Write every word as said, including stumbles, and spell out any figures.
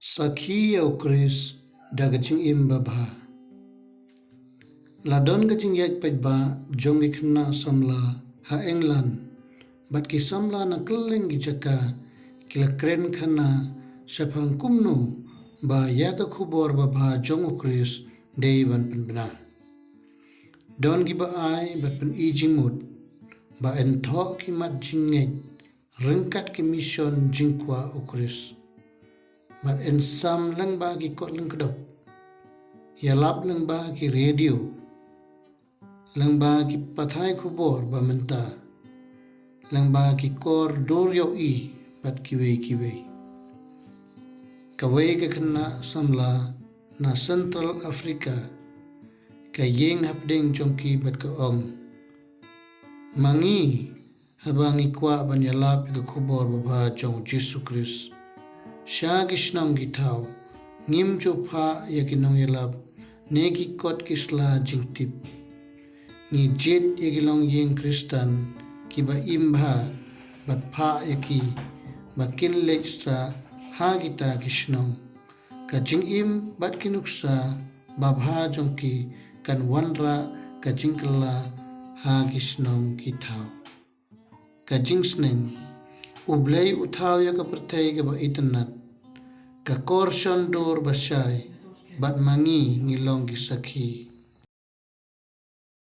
Sakhi ïa u Khrist da ka jingim babha. La don ka jingïaid paidbah jong ki khynnah samla ha England, bad ki samla na kylleng ki jaka ki la kren khana shaphang kumno ba ïa ka khubor babha jong u Khrist dei ban pynbna. Don kiba ai bad pyni jingmut ba yn thoh ki mat jingngeit ryngkat ki mission jingkwah u Khrist, bad yn sam lyngba ki kot lyngkdop, ïalap lyngba ki radio, lyngba ki pathai khubor ba mynta, lyngba ki kor dur ïohi bad kiwei kiwei. Kawei ka khynnah samla na Central Africa ka ïeng hapdeng jong ki bad ka ong, ma ngi, haba ngi kwah ban ïalap ïa ka khubor babha jong u Jisu Khrist sha ki shnong ki thaw, ngim ju phah ïa ki nongïalap ne ki kot ki sla jingtip. Ngi jied ïa ki longïing Khristan kiba im bha bad phah ïa ki ba kin leit sah ha kita ki shnong. Ka jingim bad ki nuksa babha jong ki kan wanrah ka jingkylla ha ki shnong ki thaw. Ka jingsneng, U Blei u thaw ïa ka pyrthei kaba itynnad, ka kor shon dur ba shai, bad ma ngi ngi long ki sakhi.